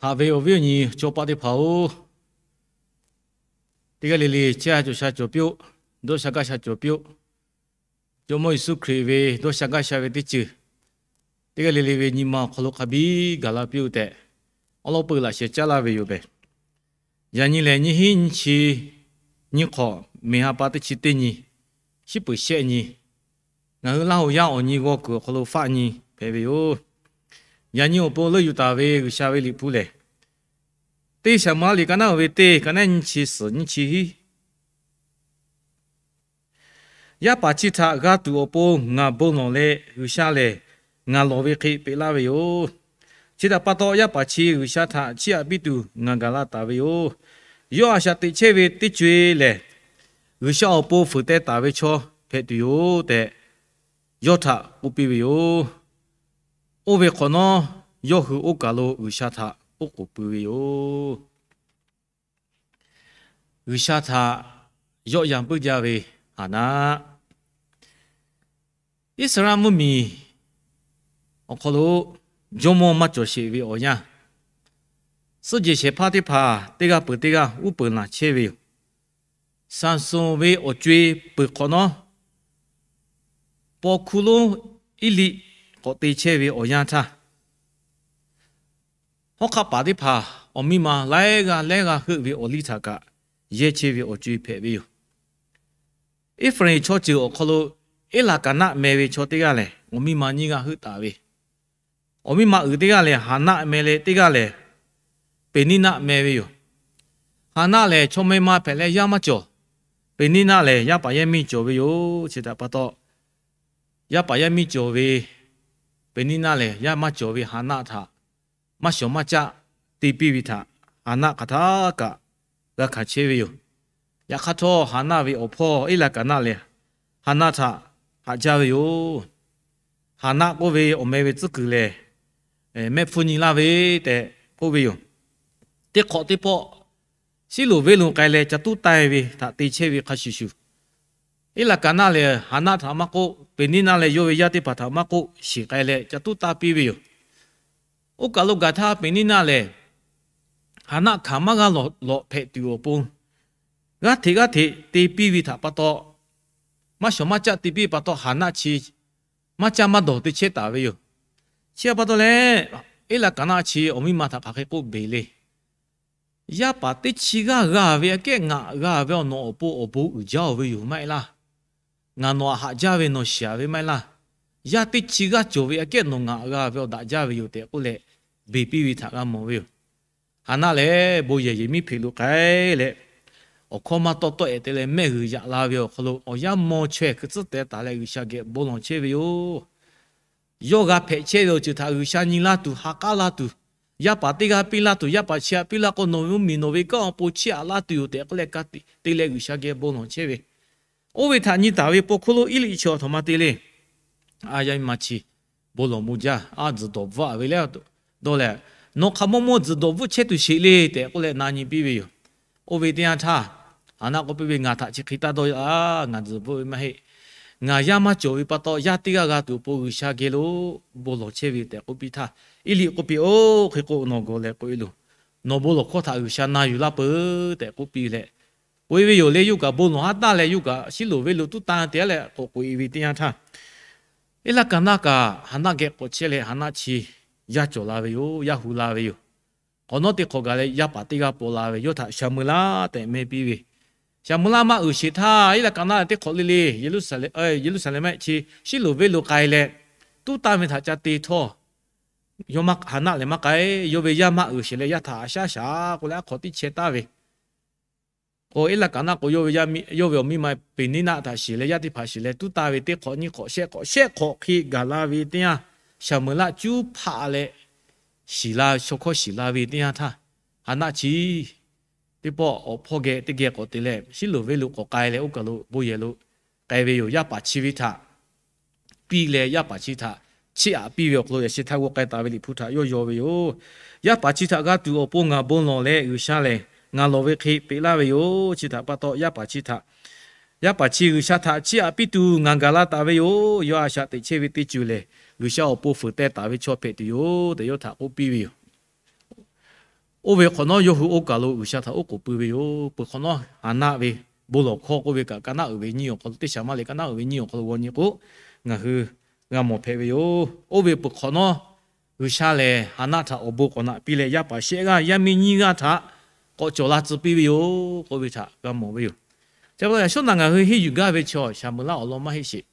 Haꞈ ve awˬ viˉ awˬ nyi chaw paˆ teˇ hpaˍ-oˬ, teˇ g'aˇ le le chehˇ sha cawˬ sha cawˬ piˇ-oˆ. Dawˇ sha gaˇ sha cawˬ piˇ-oˆ. Jawˇmawˇ Yeˍsuˆ Hkriꞈ ve dawˇ sha gaˇ sha ve teˇ ceuˬ, teˇ g'aˇ le le ve nyi ma awˬ hk'aw lo hk'a biˇ gaˬ la piˇ-oˆ tehꞈ, awˉ lawˉ peuˬ laꞈ sheh caˉ laˇ ve yoˬ meh. Yaꞈ nyi lehˬ, nyiˇ hinˉ nyiˇ chi nyiˇ hk'awꞈ, meˍ ha pa teˇ chi teˇ nyi, shiˉ peuˍ shehˆ nyi, ngaˬ hui Laˇ huˍ yaˇ awˬ nyi g'aw kuiˬ awˬ hk'aw lo faˆ nyi hpehꞈ ve yoˬ. Yaꞈ nyi awˬ pon leuˆ yuˬ taˍ ve G'uiˬsha ve liꞈ hpu lehˬ, teˇ Saˍmo-eˍlaˆ liꞈ ka naˉ uiˍ ve teˇ, ka naˉ nyiˇ chi suhˍ nyiˇ chi hiˉ. Yaˇ paˍ chi htaꞈ g'a tuˬ awˬ pon ngaˬ bon lawˬ leh, G'uiˬsha lehˬ ngaˬ lawˬ ve hk'e peꞈ laˇ ve yoˬ. Chi htaꞈ pa taw, yaˇ paˍ chi G'uiˬsha htaꞈ chiˇ aꞈ piˇ tuˬ ngaˬ gaˬ la taˍ ve yoˬ. Yawˇ a shaꞈ teꞈ chehˇ ve teˇ co-e lehˬ, G'uiˬsha awˬ pon fuiˍ teh taˍ ve chaw hpehꞈ tuˬ yoˬ tehꞈ, yawˇ htaꞈ k'oˆ piˇ ve yoˬ. Oˇ ve hk'awꞈ nawˉ, yawˇ hui oˇ kaˬ lo G'uiˬsha htaꞈ oˉ k'oˍ pui ve yoˬ. G'uiˬsha htaꞈ yawˆ yan puiˉ jaˇ ve Haˍnaˆ. Iˉsaˍreˍlaˆ mvuhˇmiˬ awˬ hk'aw lo jawˇmawˇ maˇ cawˬ sheˍ ve awˬ yanˇ, suhˆ jeˬ shehˍ hpaˇ teˇ hpaˍ teˇ g'aˇ peuˬ teˇ g'aˇ uˉ peunˍ laˬ chehˇ ve yoˬ. Saˍsonˍ ve awˬ co-e peuˬ hk'awꞈ nawˉ, paw hkuˇ lonˉ Eˇliˆ k'awꞈ te chehˇ ve awˬ yanˇ htaˇ, hawˉ hk'aˆ paˍ teˇ hpaˍ awˬ miˇ ma laiˉ g'aˇ laiˉ g'aˇ heuˆ ve awˬ liˇ htaꞈ kaꞈ yehˇ chehˇ ve awˬ co-e hpehꞈ ve yoˬ. Eˇfraˍinˍ chaw ceuˬ awˬ hk'aw lo Eˇlaˍkaˍnaˆ meh ve chaw teˇ g'aˇ lehˬ, awˬ miˇ ma nyiˇ g'aˇ heuˆ taˍ ve. Awˬ miˇ ma uiˍ teˇ g'aˇ lehˬ Haˍnaˆ meh leh, teˇ g'aˇ lehˬ Peˍniˉnaˆ meh ve yoˬ. Haˍnaˆ lehˬ chaw meh ma hpehꞈ leh yaˇ maˇ cawˬ. Peˍniˉnaˆ lehˬ yaˇ paˍ yaˇ miˇ cawˬ ve yoˬ. Chi htaꞈ pa taw, yaˇ paˍ yaˇ miˇ cawˬ ve Peˍniˉnaˆ lehˬ yaˇ maˇ cawˬ ve Haˍnaˆ htaꞈ maˇ shawˍ maˇ caˆ te piˇ ve htaꞈ Haˍnaˆ hk'aˬ htaˇ kaꞈ g'a hkanˍ chehˇ ve yoˬ. Yaꞈ hk'aˇ htawˇ, Haˍnaˆ ve awˬ hpawˇ Eˇlaˍkaˍnaˆ lehˬ Haˍnaˆ htaꞈ haꞈ jaˇ ve yoˬ. Haˍnaˆ k'oˆ ve awˬ meh ve tcuhˉ kuiˬ lehˬ, mehˆ hpfuhˇ nyi laˇ ve tehꞈ k'oˆ ve yoˬ. Teˇ hk'awꞈ teˇ pawˆ Siˉloˍ venˇ lo k'ai leh ca tuˉ taˇ ve htaꞈ te chehˇ ve hk'a shuˍ shuˍ, Eˇlaˍkaˍnaˆ lehˬ Haˍnaˆ htaꞈ maˇ k'oˆ, Peˍniˉnaˆ leh yawˇ ve yaˇ teˇ hpaˍ htaꞈ maˇ k'oˆ, shiˍ k'ai leh ca tuˉ taˇ piˇ ve yoˬ. Oˇ kaˬ lo gaˬ htaˇ Peˍniˉnaˆ lehˬ Haˍnaˆ hkanˍ maˇ g'a lawꞈ hpehꞈ tuˬ awˬ pon, g'aˇ hteꞈ g'aˇ hteꞈ te piˇ ve htaꞈ pa taw, maˇ shawˍ maˇ caˆ te piˇ ve pa taw, Haˍnaˆ chi maˇ caˇ maˇ dawˬ te chehˇ taˍ ve yoˬ. Chi htaꞈ pa taw leh, Eˇlaˍkaˍnaˆ chi awˬ miˇ ma htaꞈ hk'aˬ hk'e k'oˆ beˬ le. Yaˇ paˍ teˇ chi g'aˇ g'a ve aꞈ kehˉ ngaˬ g'a ve awˬ nawˬ awˬ pon awˬ bon uiˍ jaˇ-oˬ ve yoˬ maˇ heˆ laˇ. Ngaˬ nawˬ aꞈ haꞈ jaˇ ve nawˬ shiˍ-aꞈ ve maˇ heˆ laˇ. Yaˇ teˇ chi g'aˇ cawˬ ve aꞈ kehˉ nawˬ ngaˬ g'a ve awˬ daꞈ jaˇ ve yoˬ tehꞈ k'oˆ leh, beˬ piˇ ve htaꞈ g'a mawˬ ve yoˬ. Haˍnaˆ lehˬ bon yehˬ yehˬ miˉ hpeꞈ lo k'ai leh, awˬ hkawˇ maˇ tawˆ tawˆ-ehˍ te leh mehˆ g'uiˬ yaꞈ la ve awˬ hk'aw lo awˬ yanˇ maw chaweh hkui tcuhˉ teh taˍ leh G'uiˬsha geh bon lawˬ chehˇ ve yoˬ. Yawˇ g'a hpehꞈ chehˇ ve awˬ ceuˬ htaꞈ G'uiˬsha nyi laˇ tuˬ, ha k'aˉ laˇ tuˬ, yaˇ paˍ teˇ g'aˇ piˇ laˇ tuˬ, yaˇ paˍ chi htaꞈ piˇ laˇ k'o, nawˬ ve mvuhˇmiˬ nawˬ ve kanˉ awˬ pon chiˇ aꞈ laˇ tuˬ yoˬ tehꞈ k'oˆ leh ka tiꞈ te leh G'uiˬsha geh bon lawˬ chehˇ ve. Oˇ ve htaꞈ nyi taˍ ve paw hkuˇ lonˉ Eˇliˆ chi awˬ htoꞈ ma te le. A, yaˇ miˇ ma chi bon lawˬ bon jaˇ, a, tzuhˬ dawˬ bvuhˆ-a ve le. Dawˇ lehˬ, nawˬ hk'a mawˇ mawˇ tzuhˬ dawˬ bvuhˆ chehˇ tuˬ sheˍ le tehꞈ k'oˆ leh na nyi piˇ ve yoˬ. Oˇ ve teˇ yanˇ htaˇ, Haˍnaˆ k'oˆ piˇ ve, Ngaˬ htaꞈ chi hk'e taˇ dawˇ yaˇ, ngaˬ tzuhˬ bvuhˆ ve maˇ heˆ. Ngaˬ yaˇ maˇ cawˬ ve pa taw, yaˇ teˇ g'aˇ g'a tuˬ awˬ pon G'uiˬsha geh lo bon lawˬ chehˇ ve tehꞈ k'oˆ piˇ htaˇ, Eˇliˆ k'oˆ piˇ, Oˇ hk'e k'o nawˬ gawˬ leh k'oꞈ-e loˬ. Nawˬ bon lawˬ hkawˇ htaꞈ G'uiˬsha na yuˬ laˇ peuˬ tehꞈ k'oˆ piˇ leh, k'oꞈ-e ve yoˬ le. Yawˇ kaꞈ bon lawˬ haˉ taˇ leh, yawˇ kaꞈ Siˉloˍ venˇ lo tuˉ tanˇ te-a leh k'awꞈ k'oꞈ-e ve teˇ yanˇ htaˇ, Eˇlaˍkaˍnaˆ kaꞈ Haˍnaˆ geh k'awꞈ chehˇ leh, Haˍnaˆ chi yaˇ cawˬ la ve yoˬ, yaˇ hu la ve yoˬ. K'awꞈ nawˉ teˇ hk'awꞈ gaˬ leh yaˇ paˍ teˇ g'aˇ paw la ve, yawˇ htaꞈ Saˍmoˍeˍlaˆ tehꞈ meh piˇ ve. Saˍmoˍeˍlaˆ maˇ uiˍ sheˍ htaˇ, Eˇlaˍkaˍnaˆ lehˬ teˇ hk'awꞈ le le Yeˍruˆsaˍlehnˍ, Yeˍruˆsaˍlehnˍ maˇ heˆ, chi Siˉloˍ venˇ lo k'ai leh, tuˉ tanˇ ve htaꞈ ca te htawˇ, yawˇ maˇ, Haˍnaˆ lehˬ maˇ k'ai. Yawˇ ve yaˇ maˇ uiˍ sheˍ leh yaˇ htaꞈ haꞈ shaˉ shaˍ k'oˆ leh aˉ hk'awꞈ tiˉ chehˇ taˍ ve. K'o, Eˇlaˍkaˍnaˆ k'o, yawˇ ve awˬ miˇ ma Peˍniˉnaˆ htaꞈ shiˍ leh, yaˇ teˇ hpaˍ shiˍ leh tuˉ tanˇ ve teˇ hk'awꞈ nyiˇ hk'awꞈ shehˆ hk'awꞈ shehˆ hk'awꞈ hk'e gaˬ la ve teˇ yanˇ, Saˍmoˍeˍlaˆ cuˉ hpaˆ leh shiˍ la, shaw hkawˇ shiˍ la ve teˇ yanˇ htaˇ, Haˍnaˆ chi teˇ pawˆ awˬ hpawˇ geh teˇ geh k'awꞈ te leh, Siˉloˍ venˇ lo k'awꞈ k'ai leh, oˇ kaˬ lo bon yehˬ lo k'ai ve yoˬ. Yaˇ paˍ chi ve htaꞈ piˇ leh, yaˇ paˍ chi htaꞈ chiˇ aꞈ piˇ ve awˬ hk'aw lo yaꞈ sheh htaˇ g'aw k'ai taˍ ve Liꞈ hpu htaꞈ yawˇ yaw ve yoˬ. Yaˇ paˍ chi htaꞈ g'a tuˬ awˬ pon ngaˬ bon lawˬ leh, G'uiˬsha lehˬ ngaˬ lawˬ ve hk'e peꞈ laˇ ve yoˬ. Chi htaꞈ pa taw, yaˇ paˍ chi htaꞈ, yaˇ paˍ chi G'uiˬsha htaꞈ chiˇ aꞈ piˇ tuˬ ngaˬ gaˬ la taˍ ve yoˬ. Yawˇ a shaꞈ teꞈ chehˇ ve teˇ ceuˬ lehˬ, G'uiˬsha awˬ pon fuiˍ teh taˍ ve chaw hpehꞈ tuˬ yoˬ tehꞈ yawˇ htaꞈ k'oˆ piˇ ve yoˬ. Oˇ ve hk'awꞈ nawˉ yawˇ hui oˇ kaˬ lo G'uiˬsha htaꞈ oˉ k'oˍ pui ve yoˬ. Peuˬ hk'awꞈ nawˉ Haˍnaˆ ve bon lawˬ hkawˇ k'oˆ ve kaꞈ, ka naˆ uiˍ ve nyiˇ awˬ hk'aw lo, teˇ shaˍ maˇ leh ka naˆ uiˍ ve nyiˇ awˬ hk'aw lo g'aw nyi k'o, ngaˬ hui g'a mawˬ hpehꞈ ve yoˬ. Oˇ ve peuˬ hk'awꞈ nawˉ G'uiˬsha lehˬ Haˍnaˆ htaꞈ awˬ bon k'awꞈ naꞈ piˇ leh, yaˇ paˍ shehˆ g'aˇ yaˇ miˇ nyiˇ g'aˇ htaꞈ k'awꞈ cawˬ la tcuh piˇ ve yoˬ k'oˆ ve htaꞈ g'a mawˬ ve yoˬ. Chi pa taw yaꞈ shawˉ naꞈ ngaˬ hui henˇ yuˬ gaˇ ve chaw Saˍmoˍeˍlaˆ awˬ lawn maˇ heˆ sheˍ.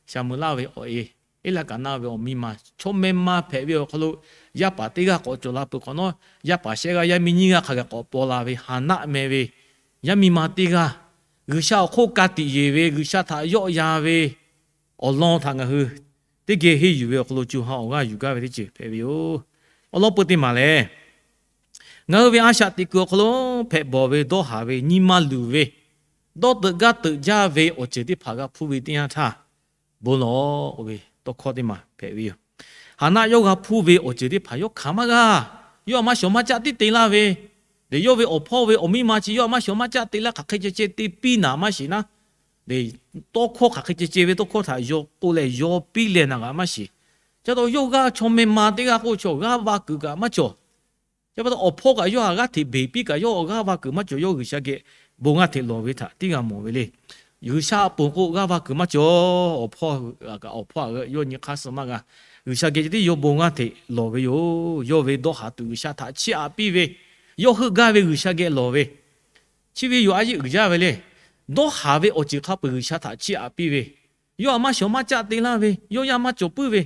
Saˍmoˍeˍlaˆ ve awˬ e, Eˇlaˍkaˍnaˆ ve awˬ miˇ ma, chaw meh ma hpehꞈ ve awˬ hk'aw lo yaˇ paˍ teˇ g'aˇ k'awꞈ cawˬ la peuˬ hk'awꞈ nawˉ, yaˇ paˍ shehˆ g'aˇ yaˇ miˇ nyiˇ g'aˇ hk'a gaˬ k'awꞈ paw la ve Haˍnaˆ meh ve yaˇ miˇ ma teˇ g'aˇ, G'uiˬsha awˬ hk'oˆ ka tiꞈ yeˬ ve, G'uiˬsha htaꞈ yawˆ yan ve awˬ lawn htaꞈ ngaˬ hui teˇ geh henˇ yuˬ ve awˬ hk'aw lo co ha awˬ g'aˇ yuˬ gaˇ ve teˇ ceuˬ hpehꞈ ve yoˬ. Awˬ lawn peu teˇ maˬ lehˬ, ngaˬ hui ve a shaꞈ teꞈ kuiˬ awˬ hk'aw lo hpehꞈ bawˬ ve dawˇ haˍ ve nyi ma luˬ ve, dawˇ teuꞈ gaˇ teuꞈ jaˇ ve awˬ ceuˬ teˇ hpaˍ g'a hpuˇ ve teˇ yanˇ htaˇ, bon lawˬ k'oˆ ve tawˇ hkawˇ teˇ maˬ hpehꞈ ve yoˬ. Haˍnaˆ yawˇ g'a hpuˇ ve awˬ ceuˬ teˇ hpaˍ yawˇ hkanˍ maˇ g'a. Yawˇ a maˇ shawˍ maˇ caˆ tiˉ te laˇ ve, leh yawˇ ve awˬ hpawˇ ve awˬ miˇ ma chi yawˇ a maˇ shawˍ maˇ caˆ te laˇ hk'aˬ hk'e ceh ceh te piˇ naˍ maˇ shiˍ naˉ, leh tawˇ hkawˇ hk'aˬ hk'e ceh ceh ve tawˇ hkawˇ htaꞈ yaw k'oˆ leh yaw piˇ leh naˍ g'a maˇ shiˍ. Ca taw yawˇ g'aˇ chaw meh ma teˇ g'aˇ k'oˆ chaw g'aˇ va kuiˬ kaꞈ maˇ cawˬ. Chi pa taw awˬ hpawˇ kaꞈ yawˇ htaꞈ g'aˇ hteꞈ beˬ piˇ kaꞈ yawˇ g'aˇ va kuiˬ maˇ cawˬ. Yawˇ G'uiˬsha geh bon g'aˇ hteꞈ lawˬ ve htaꞈ tiˉ g'a mawˬ ve le. G'uiˬsha a ponˬ k'o g'aˇ va kuiˬ maˇ cawˬ. Awˬ hpawˇ kaꞈ awˬ hpawˇ aꞈ g'euˆ yawˇ nyi hk'aˇ suh maˇ g'a. G'uiˬsha geh ceh tiˉ yawˇ bon g'aˇ hteꞈ lawˬ ve yoˬ. Yawˇ ve dawˇ haˍ tuˬ G'uiˬsha htaꞈ chiˇ aꞈ piˇ ve, yawˇ heuˆ gaˇ ve G'uiˬsha geh lawˬ ve, chi ve yoˬ a yeˇ uiˍ jaˇ ve le. Dawˇ haˍ ve awˬ ceuˬ hk'a peuˬ G'uiˬsha htaꞈ chiˇ aꞈ piˇ ve, yawˇ a maˇ shawˍ maˇ caˆ te laˇ ve, yawˇ yaˇ maˇ cawˬ puiˉ ve,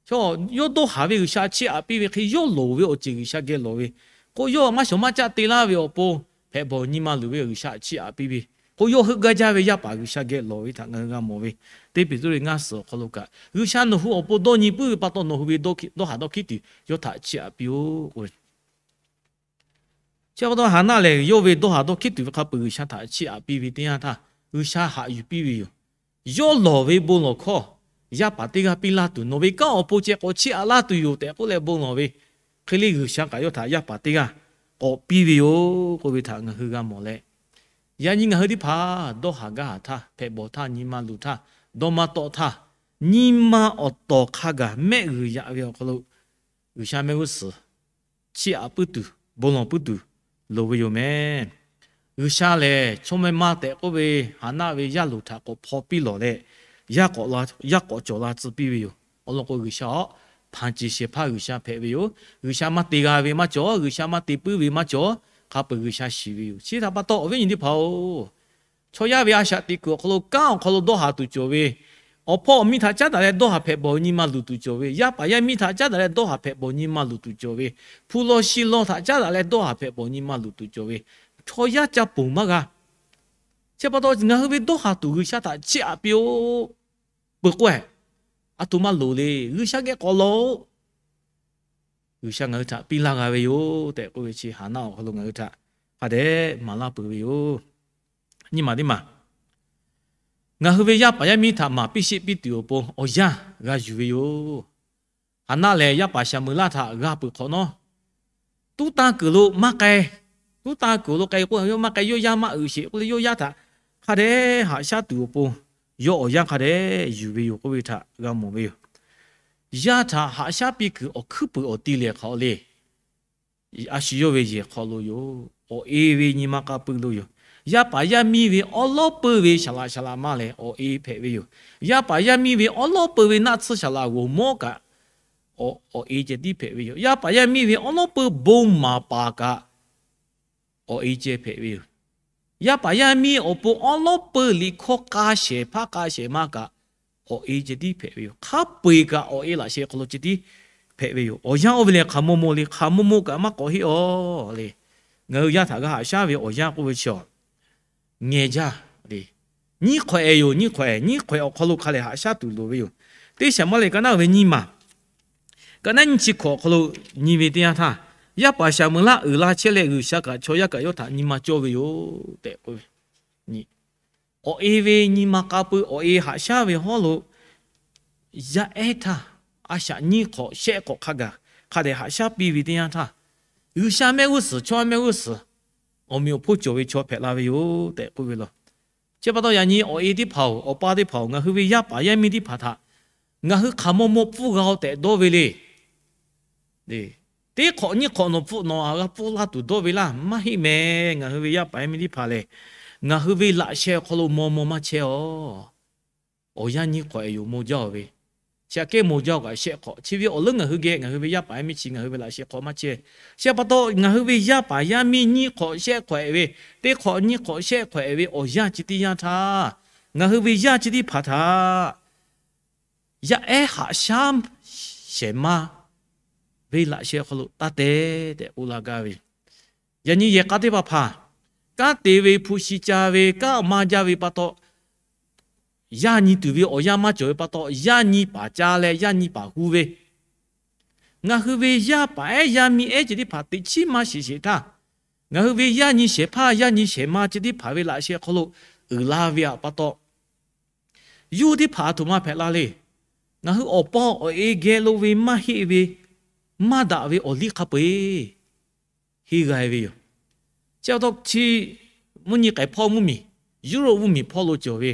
chaw, yawˇ dawˇ haˍ ve G'uiˬsha chiˇ aꞈ piˇ ve hk'e yawˇ loˍ ve awˬ ceuˬ G'uiˬsha geh lawˬ ve, k'o yawˇ a maˇ shawˍ maˇ caˆ te laˇ ve awˬ pon hpehꞈ bawˬ nyi ma luˬ ve G'uiˬsha chiˇ aꞈ piˇ ve, k'o yawˇ heuˆ gaˇ jaˇ ve yaˇ paˍ G'uiˬsha geh lawˬ ve htaꞈ ngaˬ hui g'a mawˬ ve. Teˇ Peˍtruˆ ngaˇ suhˍ awˬ hk'aw lo kaꞈ, G'uiˬsha nawˬ hui awˬ pon dawˇ nyi puiˉ ve pa taw nawˬ hui ve dawˇ haˍ dawˇ hkiˉ tuˬ yawˇ htaꞈ chiˇ aꞈ piˇ-oˆ k'o Chi pa taw Haˍnaˆ lehˬ, yawˇ ve dawˇ haˍ dawˇ hkiˉ tuˬ ve hk'a peuˬ G'uiˬsha htaꞈ chiˇ aꞈ piˇ ve teˇ yanˇ htaˇ, G'uiˬsha haꞈ yuˬ piˇ ve yoˬ. Yawˇ lawˬ ve bon lawˬ hkawˇ, yaˇ paˍ teˇ g'aˇ piˇ laˇ tuˬ, nawˬ ve kanˉ awˬ pon ceh k'awꞈ chiˇ aꞈ laˇ tuˬ yoˬ tehꞈ k'oˆ leh bon lawˬ ve hk'e le, G'uiˬsha kaꞈ yawˇ htaꞈ yaˇ paˍ teˇ g'aˇ k'awꞈ piˇ ve yoˬ k'oˆ ve htaꞈ ngaˬ hui g'a mawˬ leh, yaꞈ nyi ngaˬ hui teˇ hpaˍ dawˇ haˍ gaˇ haˍ htaˇ, hpehꞈ bawˬ htaˇ, nyi ma luˬ htaˇ, dawˇ maˇ tawˆ htaˇ, nyi ma awˬ tawˍ hk'a gaˬ mehˆ g'uiˬ yaꞈ ve awˬ hk'aw lo G'uiˬsha mehˆ g'uˇ suhˍ chiˇ aꞈ puiˉ tuˬ, bon lawˬ puiˉ tuˬ loˍ ve yoˬ mehˍ. G'uiˬsha lehˬ, chaw meh ma tehꞈ k'oˆ ve Haˍnaˆ ve yaˇ loˍ htaꞈ k'awꞈ hpaw piˇ lawˬ leh, yaˇ k'awꞈ cawˬ la tcuh piˇ ve yoˬ. Awˬ lawn k'o, G'uiˬsha awˬ hpanˍ ceˬ shehˍ hpaˇ G'uiˬsha hpehꞈ ve yoˬ. G'uiˬsha maˇ te g'a ve maˇ cawˬ, G'uiˬsha maˇ te puiˉ ve maˇ cawˬ, hk'a peuˬ G'uiˬsha shiˍ ve yoˬ. Chi htaꞈ pa taw, awˬ viˉ nyi teˇ hpaˍ-oˬ, chaw yaˇ ve a shaꞈ teꞈ kuiˬ awˬ hk'aw lo kanˉ awˬ hk'aw lo dawˇ haˍ tuˬ cawˬ ve, awˬ hpawˇ awˬ miˇ htaꞈ caˉ daꞈ leh dawˇ haˍ hpehꞈ bawˬ nyi ma luˬ tuˬ cawˬ ve, yaˇ paˍ yaˇ miˇ htaꞈ caˉ daꞈ leh dawˇ haˍ hpehꞈ bawˬ nyi ma luˬ tuˬ cawˬ ve, hpu law shi law htaꞈ caˉ daꞈ leh dawˇ haˍ hpehꞈ bawˬ nyi ma luˬ tuˬ cawˬ ve, chaw yaˇ ca ponˬ maˇ g'a. Chi pa taw ngaˬ hui ve dawˇ haˍ tuˬ G'uiˬsha htaꞈ chiˇ aꞈ piˇ-oˆ. Peuˬ k'o, a htoꞈ ma loˍ le, G'uiˬsha geh k'awꞈ lawˬ-oˆ. G'uiˬsha ngaˬ hui htaꞈ piˇ laˇ g'a ve yoˬ tehꞈ k'oˆ ve chi Haˍnaˆ awˬ hk'aw lo ngaˬ hui htaꞈ hk'a dehꞈ maˍ laˇ peuˬ ve yoˬ. Nyi maˬ teˇ maˬ, ngaˬ hui ve yaˇ paˍ yaˇ miˇ htaꞈ maˍ piˇ sheˆ piˇ tuˬ awˬ pon awˬ yanˇ g'a yuˬ ve yoˬ. Haˍnaˆ lehˬ, yaˇ paˍ Saˍmoˍeˍlaˆ htaꞈ g'a peuˬ hk'awꞈ nawˉ, tuˉ tanˇ kuiˬ lo maˇ k'ai, tuˉ tanˇ kuiˬ lo k'ai k'o, yawˇ maˇ k'ai, yawˇ yaˇ maˇ uiˍ sheˍ k'oˆ leh, yawˇ yaˇ htaꞈ hk'a dehꞈ haꞈ shaˉ tuˬ awˬ pon yawˇ awˬ yanˇ hk'a dehꞈ yuˬ ve yoˬ k'oˆ ve htaꞈ g'a mawˬ ve yoˬ. Yaˇ htaꞈ haꞈ shaˉ piˇ kuiˬ awˬ hkuiˉ puiˍ awˬ ti lehˬ hk'aw le, a shu yawˇ ve yehˬ hk'aw lo yoˬ. Awˬ e ve nyi ma k'a pui lo yoˬ. Yaˇ paˍ yaˇ miˇ ve awˉ lawˉ peuˇ ve shaˍ laꞈ shaˍ laꞈ ma lehˬ, awˬ e hpehꞈ ve yoˬ. Yaˇ paˍ yaˇ miˇ ve awˉ lawˉ peuˇ ve naˆ tsuhˇ shaˍ laꞈ g'oˍ mawˇ kaꞈ, awˬ e ceh tiˉ hpehꞈ ve yoˬ. Yaˇ paˍ yaˇ miˇ ve awˉ lawˉ peuˇ bon maˍ paˍ kaꞈ, awˬ e ceh hpehꞈ ve yoˬ. Yaˇ paˍ yaˇ miˇ awˬ pon awˉ lawˉ peuˇ liꞈ hkawˇ k'a shehˍ hpaˇ k'a shehˍ ma kaꞈ, awˬ e ceh tiˉ hpehꞈ ve yoˬ. Hk'a peu-eˬ kaꞈ awˬ e laꞈ sheh hk'aw lo ceh tiˉ hpehꞈ ve yoˬ. Awˬ yanˇ oˇ ve lehˬ, hk'aˬ maw maw le, hk'aˬ maw maw kaꞈ maˇ k'awꞈ heˆ-aw le. Ngaˬ hui yaˇ htaꞈ g'a haꞈ shaˉ ve awˬ yanˇ k'oˆ ve chi, ngeh jaˇ le. Nyiˇ hk'awehˍ yoˬ, nyiˇ hk'awehˍ, nyiˇ hk'awehˍ awˬ hk'aw lo hk'a lehˬ haꞈ shaˉ tuˬ loˍ ve yoˬ. Teˇ Saˍmoˍeˍlaˆ ka naˆ ve nyiˇ maˬ, ka naˆ nyiˇ chi hkawꞈ awˬ hk'aw lo nyi ve teˇ yanˇ htaˇ, yaˇ paˍ Saˍmoˍeˍlaˆ uiˍ la chehˇ leh, G'uiˬsha kaꞈ chaw yaˇ kaꞈ yawˇ htaꞈ nyi ma cawˇ ve yoˬ tehꞈ k'oˆ ve. Awˬ e ve nyi ma k'a pui awˬ e haꞈ shaˉ ve hawˉ lo yaˇ ehˉ htaˇ, a shaꞈ nyiˇ hk'awꞈ shehˆ hk'awꞈ hk'a gaˬ hk'a dehꞈ haꞈ shaˉ piˇ ve teˇ yanˇ htaˇ, G'uiˬsha mehˆ g'uˇ suhˍ, chaw yaˇ mehˆ g'uˇ suhˍ, awˬ meꞈ awˬ hponˇ cawˬ ve chaw hpehꞈ la ve yoˬ tehꞈ k'oˆ ve law. Chi pa taw yaꞈ nyi awˬ e teˇ hpaˍ-oˬ, awˬ pa teˇ hpaˍ-oˬ, ngaˬ hui ve yaˇ paˍ yaˇ miˇ teˇ hpaˍ htaꞈ ngaˬ hui hk'aˬ maw maw pfuhˇ g'a-o tehꞈ dawˇ ve le. Teˇ hk'awꞈ nyiˇ hk'awꞈ nawˬ pfuhˆ nawˬ g'a pfuhˆ laˇ tuˬ dawˇ ve laˇ maˇ heˆ mehˍ. Ngaˬ hui ve yaˇ paˍ yaˇ miˇ teˇ hpaˍ lehˬ, ngaˬ hui ve laꞈ sheh awˬ hk'aw lo maw maw maˇ chehˇ aw. Awˬ yanˇ nyiˇ hk'awꞈ ehˍ yoˬ maw jaˇ ve. Chi aꞈ kehˉ maw jaˇ kaꞈ shehˆ hk'awꞈ. Chi ve awˬ leuˉ ngaˬ hui geh ngaˬ hui ve yaˇ paˍ yaˇ miˇ chi ngaˬ hui ve laꞈ sheh hk'aw maˇ chehˇ. Chi pa taw ngaˬ hui ve yaˇ paˍ yaˇ miˇ nyiˇ hk'awꞈ shehˆ hk'awꞈ ehˍ ve, teˇ hk'awꞈ nyiˇ hk'awꞈ shehˆ hk'awꞈ ehˍ ve awˬ yanˇ chi teˇ yanˇ htaˇ, ngaˬ hui ve yaˇ chi teˇ hpaˍ htaꞈ yaˇ ehˉ haꞈ shaˉ shehˍ ma ve laꞈ sheh awˬ hk'aw lo taˇ te tehꞈ k'oˆ laˇ gaˇ ve. Yaꞈ nyi yehˬ k'a teˇ hpaˍ hpaˍ, kanˉ te ve hpu shi ca ve kanˉ maˇ jaˇ ve pa taw, yaˇ nyi tuˬ ve awˬ yanˇ maˇ cawˬ ve pa taw, yaˇ nyi paˍ ca leh yaˇ nyi paˍ hu ve, ngaˬ hui ve yaˇ paˍ ehˉ yaˇ miˇ ehˉ ceh teˇ hpaˍ teꞈ chiˉ maˇ shiˍ sheˍ htaˇ, ngaˬ hui ve yaˇ nyi shehˍ hpaˇ yaˇ nyi shehˍ ma ceh teˇ hpaˍ ve laꞈ sheh hk'aw lo uiˍ la ve pa taw, yawˇ teˇ hpaˍ a htoꞈ ma hpehꞈ la le. Ngaˬ hui awˬ pa awˬ e geh lo ve maˇ heˆ ve, maˇ daꞈ ve awˬ liˇ hk'a peu-eˬ henˇ g'a ve yoˬ. Chi pa taw chi mvuhˇ nyi k'ai hpawˇ mvuhˇ miˬ, Europe mvuhˇ miˬ hpawˇ lo cawˬ ve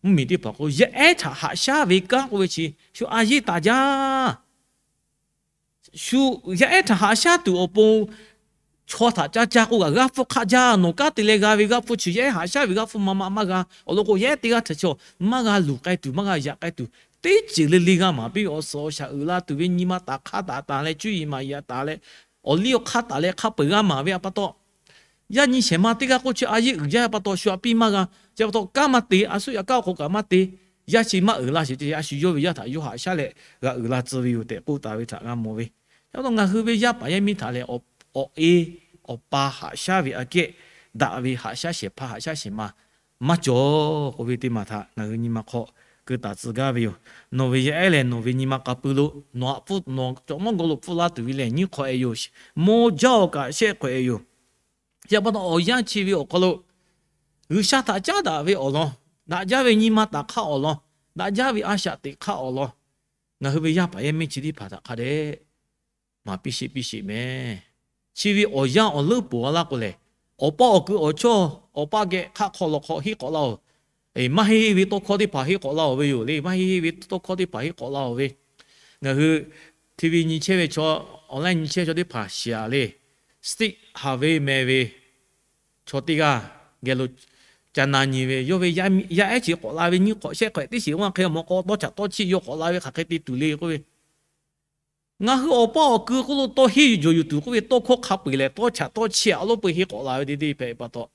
mvuhˇ miˬ teˇ hpaˍ k'o, yaˇ ehˉ htaꞈ haꞈ shaˉ ve kanˉ k'oˆ ve chi shu a yeˇ taˍ jaˇ. Shu yaˇ ehˉ htaꞈ haꞈ shaˉ tuˬ awˬ pon chaw htaꞈ ca ca k'o kaꞈ g'aˇ hpfuhˇ hk'aˆ jaˇ. Nawˬ kanˉ te leh g'a ve g'aˇ hpfuhˇ chi yaˇ ehˉ haꞈ shaˉ ve g'aˇ hpfuhˇ maˇ maˇ maˇ g'a. Awˬ lawn k'o, yaˇ ehˉ teˇ g'aˇ htaꞈ chaw maˇ g'a luˬ k'ai tuˬ, maˇ g'a yaꞈ k'ai tuˬ, teˇ ceuˬ le le g'a maˍ piˇ ve awˬ suhˍ awˬ shaˍ uiˍ la tuˬ ve nyi ma taˍ hk'aˇ taˍ taˍ leh cuˇ yiˍ maˍ yaꞈ taˍ leh, awˬ liˇ awˬ hk'aˇ taˍ leh hk'a peu-eˬ g'a maˍ ve pa taw, yaˇ nyi shehˍ ma teˇ g'aˇ k'oˆ chi a yeˇ uiˍ jaˇ pa taw shu a piˇ maˇ g'a. Chi pa taw kanˉ maˇ te, a suhˉ yaꞈ kanˉ awˬ hk'aw kaꞈ maˇ te, yaˇ chi maˇ uiˍ la sheˍ ceh a shu yawˇ ve yaˇ htaꞈ yawˇ haꞈ shaˉ leh g'a uiˍ la tcuh ve yoˬ tehꞈ k'oˆ taˍ ve htaꞈ g'a mawˬ ve. Chi pa taw ngaˬ hui ve yaˇ paˍ yaˇ miˇ htaꞈ lehˬ, awˬ e awˬ pa haꞈ shaˉ ve aꞈ kehˉ, daꞈ ve haꞈ shaˉ shehˍ hpaˇ haꞈ shaˉ shehˍ ma maˇ cawˬ k'oˆ ve teˇ maˬ htaꞈ ngaˬ hui nyi ma hk'aw keu taˍ tcuh gaˇ ve yoˬ. Nawˬ ve yaˇ ehˉ lehˬ, nawˬ ve nyi ma k'a pui lo nawˬ aꞈ hpfuhˇ nawˬ cawˬ mawˇ gaw lo hpfuhˇ laˇ tuˬ ve lehˬ, nyiˇ hk'awꞈ ehˍ yoˬ. Maw jaˇ-oˬ kaꞈ shehˆ hk'awꞈ ehˍ yoˬ. Chi pa taw awˬ yanˇ chi ve awˬ hk'aw lo G'uiˬsha htaꞈ caˉ daꞈ ve awˬ lawn, daꞈ jaˇ ve nyi ma taˍ hk'aˇ awˬ lawn, daꞈ jaˇ ve a shaꞈ teꞈ hk'aˇ awˬ lawn, ngaˬ hui ve yaˇ paˍ yaˇ miˇ chi teˇ hpaˍ htaꞈ hk'a dehꞈ maˍ piˇ sheˆ piˇ sheˆ mehˍ. Chi ve awˬ yanˇ awˬ leuˉ poˬ a laˇ k'o lehˬ, awˬ pa awˬ kuiˬ awˬ chawˇ awˬ pa geh hk'aˆ hk'aw lawˬ hk'aw henˇ k'awꞈ laˇ-oˬ. Maˇ heˆ heˆ ve tawˇ hkawˇ teˇ hpaˍ henˇ k'awꞈ laˇ-oˬ ve yoˬ le. Maˇ heˆ heˆ ve tawˇ hkawˇ teˇ hpaˍ henˇ k'awꞈ laˇ-oˬ ve. Ngaˬ hui TV nyi chehˇ ve chaw, online nyi chehˇ chaw teˇ hpaˍ shiˍ-aˬ le. Steve Harvey meh ve chaw teˇ g'aˇ geh lo ca na nyi ve, yawˇ ve yaˇ ehˉ chi k'awꞈ la ve nyiˇ hk'awꞈ shehˆ hk'awꞈ teˇ shiˍ g'aˇ hk'e mawˬ k'o, tawˇ chaꞈ tawˇ chiˇ yawˇ k'awꞈ la ve hk'aˬ hk'e te tuˬ le k'oˆ ve, ngaˬ hui awˬ pa awˬ kuiˬ k'oˆ lo tawˇ henˇ yuˬ jawˬ yuˬ tuˬ k'oˆ ve tawˇ hkawˇ hk'a peu-eˬ lehˬ, tawˇ chaꞈ tawˇ chiˇ a loˉ peu henˇ k'awꞈ la ve te te hpehꞈ pa taw,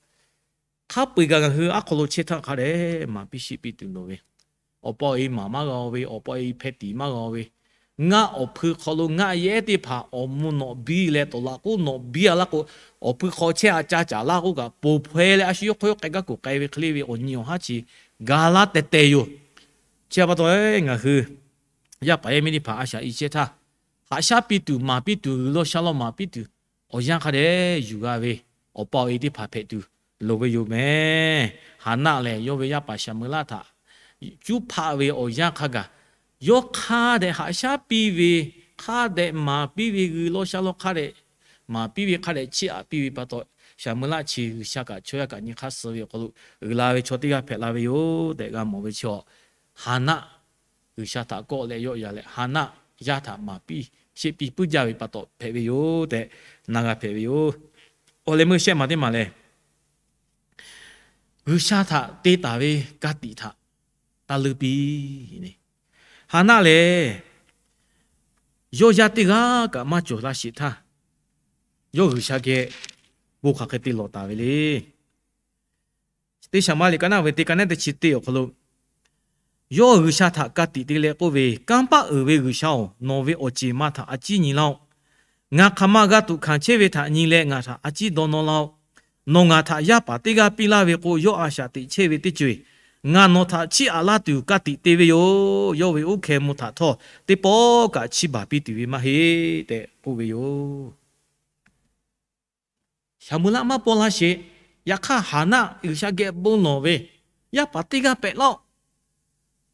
hk'a peu-eˬ kaꞈ ngaˬ hui aˉ hk'aw lo chehˇ htaˇ hk'a dehꞈ maˍ piˇ sheˆ piˇ tuˬ loˍ ve, awˬ pa awˬ e maˍ maˇ g'a-o ve, awˬ pa awˬ e hpeh tiˍ maˇ g'a-o ve, ngaˆ awˬ hpui hk'aw lo ngaˆ yaˇ ehˉ teˇ hpaˍ awˬ mvuh nawꞈ biˇ leh tawˍ laꞈ k'oˉ nawꞈ biˇ a laˇ k'o, awˬ hpui hk'aw chehˇ a ca caˍ laˇ k'oˆ kaꞈ, poˬ hpaweh leh a shu yawˇ hk'aw yawˇ k'ai gaˇ kuˬ k'ai ve hk'e le ve awˬ nyi awˬ haˉ chi ga laˇ teh teh yoˬ. Chi pa taw ngaˬ hui yaˇ paˍ yaˇ miˇ teˇ hpaˍ a shaꞈ i chehˇ htaˇ, haꞈ shaˉ piˇ tuˬ, maˍ piˇ tuˬ, G'uiˬsha lawn maˍ piˇ tuˬ, awˬ yanˇ hk'a dehꞈ yuˬ g'a ve, awˬ pa awˬ e teˇ hpaˍ hpehꞈ tuˬ loˍ ve yoˬ mehˍ. Haˍnaˆ lehˬ, yawˇ ve yaˇ paˍ Saˍmoˍeˍlaˆ htaꞈ cuˉ hpaˆ ve awˬ yanˇ hk'a gaˬ, yawˇ hk'a dehꞈ haꞈ shaˉ piˇ ve, hk'a dehꞈ maˍ piˇ ve, G'uiˬsha lawn hk'a dehꞈ maˍ piˇ ve, hk'a dehꞈ chiˇ aꞈ piˇ ve pa taw, Saˍmoˍeˍlaˆ chi G'uiˬsha kaꞈ chaw yaˇ kaꞈ nyi hk'aˇ suh ve awˬ hk'aw lo uiˍ la ve chaw teˇ g'aˇ hpehꞈ la ve yoˬ tehꞈ g'a mawˬ ve chi-a. Haˍnaˆ G'uiˬsha htaꞈ kawˆ leh yawˆ yan leh, Haˍnaˆ yaˇ htaꞈ maˍ piˇ sheˆ piˇ puiˉ jaˇ ve pa taw hpehꞈ ve yoˬ tehꞈ na g'a hpehꞈ ve yoˬ. Awˬ leh meuˇ shehˆ maˬ teˇ maˬ lehˬ, G'uiˬsha htaꞈ te taˍ ve ka tiꞈ htaꞈ taˇ leuˇ piˇ. Haˍnaˆ lehˬ, yawˇ yaˇ teˇ g'aˇ kaꞈ maˇ cawˬ la sheˍ htaˇ, yawˇ G'uiˬsha geh bon hk'aˬ hk'e te lawˬ taˍ ve le. Teˇ Saˍmo liꞈ ka naˆ ve teˇ ka naˆ teˇ chi teˇ awˬ hk'aw lo, yawˇ G'uiˬsha htaꞈ ka tiꞈ te leh k'oˆ ve, Kanˇ paˆ uiˍ ve G'uiˬsha-oˬ, nawˬ ve awˬ ceˬ ma htaꞈ a ciˉ nyi laˇ-oˆ. Ngaˬ hk'aˬ ma g'a tuꞈ hkanˍ chehˇ ve htaꞈ nyi leh ngaˬ htaꞈ a ciˉ dawˇ nawˇ laˇ-oˆ. Nawˬ ngaˬ htaꞈ yaˇ paˍ teˇ g'aˇ piˇ laˇ ve k'o, yawˇ a shaꞈ teꞈ chehˇ ve teˇ ceuˬ ngaˬ nawˬ htaꞈ chiˇ aꞈ laˇ tuˬ ka tiꞈ te ve yoˬ. Yawˇ ve oˇ hkeh mvuh htaꞈ htawˇ teˇ pawˆ kaꞈ chiˇ baˬ piˇ tuˬ ve maˇ heˆ tehꞈ k'oˆ ve yoˬ. Saˍmoˍeˍlaˆ maˇ paw la sheˍ. Yaꞈ hk'aˇ, Haˍnaˆ G'uiˬsha geh bon lawˬ ve, Yaˇ paˍ teˇ g'aˇ pehꞈ laˇ-oˆ.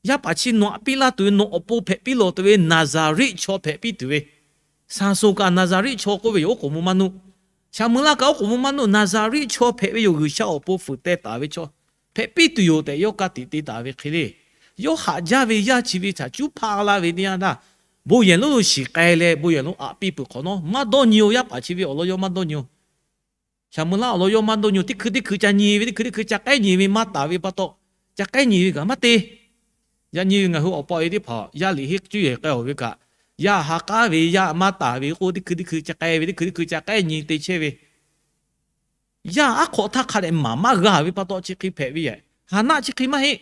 Yaˇ paˍ chi nawˬ aꞈ piˇ laˇ tuˬ ve, nawˬ awˬ pon hpehꞈ piˇ lawˬ tuˬ ve Naˍzaˍriˆ chaw hpehꞈ piˇ tuˬ ve, Saˍsonˍ kaꞈ Naˍzaˍriˆ chaw k'oˆ ve yoˬ. Oˉ k'oˍ mvuh maˇ nuˆ. Saˍmoˍeˍlaˆ kaꞈ oˉ k'oˍ mvuh maˇ nuˆ. Naˍzaˍriˆ chaw hpehꞈ ve yoˬ. G'uiˬsha awˬ pon fuiˍ teh taˍ ve chaw hpehꞈ piˇ tuˬ yoˬ tehꞈ yawˇ ka tiꞈ te taˍ ve hk'e le. Yawˇ haꞈ jaˇ ve yaˇ chi ve htaꞈ cuˉ hpaˆ laˇ ve teˇ yanˇ htaˇ, Bon yehˬ lonˉ lo shiˍ k'ai leh bon yehˬ lonˉ aꞈ piˇ peuˬ hk'awꞈ nawˉ maˇ dawˇ nyi-oˬ. Yaˇ paˍ chi ve awˬ lawn yawˇ maˇ dawˇ nyi-oˬ. Shaˍ meuˍ laˇ awˬ lawn yawˇ maˇ dawˇ nyi-oˬ. Teˇ hkui teˇ hkui ca nyi ve, teˇ hkui teˇ hkui ca k'ehˉ nyi ve maˇ taˍ ve pa taw, ca k'ehˉ nyi ve kaꞈ maˇ te. Yaꞈ nyi ve ngaˬ hui awˬ pa awˬ e teˇ hpaˍ yaˇ liꞈ henˇ cuˇ yehˬ k'ai-oˬ ve kaꞈ, yaˇ ha k'aˉ ve yaˇ maˇ taˍ ve k'o, teˇ hkui teˇ hkui ca k'ai ve, teˇ hkui teˇ hkui ca k'ehˉ nyi te chehˇ ve, yaˇ aˉ hk'awꞈ htaˇ hk'a dehꞈ maˍ maˇ g'a ve pa taw chi hk'e hpehꞈ ve yoˬ. Haˍnaˆ chi hk'e maˇ heˆ.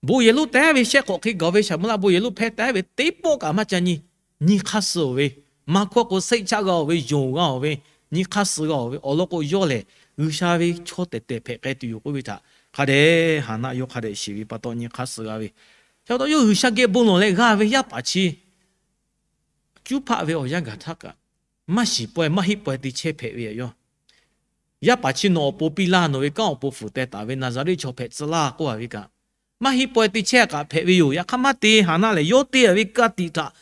Bon yehˬ lonˉ tehˉ ve shehˆ hk'awꞈ hk'e gaˬ ve, Shaˍ meuˍ laˇ bon yehˬ lonˉ hpehˇ tehˉ ve teˇ pawˆ kaꞈ maˇ ca nyi. Nyi hk'aˇ suh-oˬ ve, maˇ hkawˇ k'o, shehˆ chaˆ g'a-oˬ ve, yonˍ g'a-oˬ ve, nyi hk'aˇ suh g'a-oˬ ve awˬ lawn k'o, yawˇ lehˬ G'uiˬsha ve chaw tehˬ tehˬ hpehꞈ k'ai tuˬ yoˬ k'oˆ ve htaꞈ hk'a dehꞈ Haˍnaˆ yawˇ hk'a dehꞈ shiˍ ve pa taw nyi hk'aˇ suh g'a ve. Chi pa taw yawˇ G'uiˬsha geh bon lawˬ leh g'a ve yaˇ paˍ chi cuˉ hpaˆ ve awˬ yanˇ gaˬ htaˇ kaꞈ, maˇ shiˍ pawehˇ maˇ heˆ pawehˇ te chehˇ hpehꞈ ve yoˬ. Yaˇ paˍ chi nawˬ awˬ pon piˇ laˇ, nawˬ ve kanˉ awˬ pon fuiˍ teh taˍ ve Naˍzaˍriˆ chaw hpehꞈ tcuh laˇ k'oˆ a ve kaꞈ, maˇ heˆ pawehˇ te chehˇ kaꞈ hpehꞈ ve yoˬ. Yaꞈ hk'aˇ maˇ te. Haˍnaˆ lehˬ yawˇ te a ve ka tiꞈ htaꞈ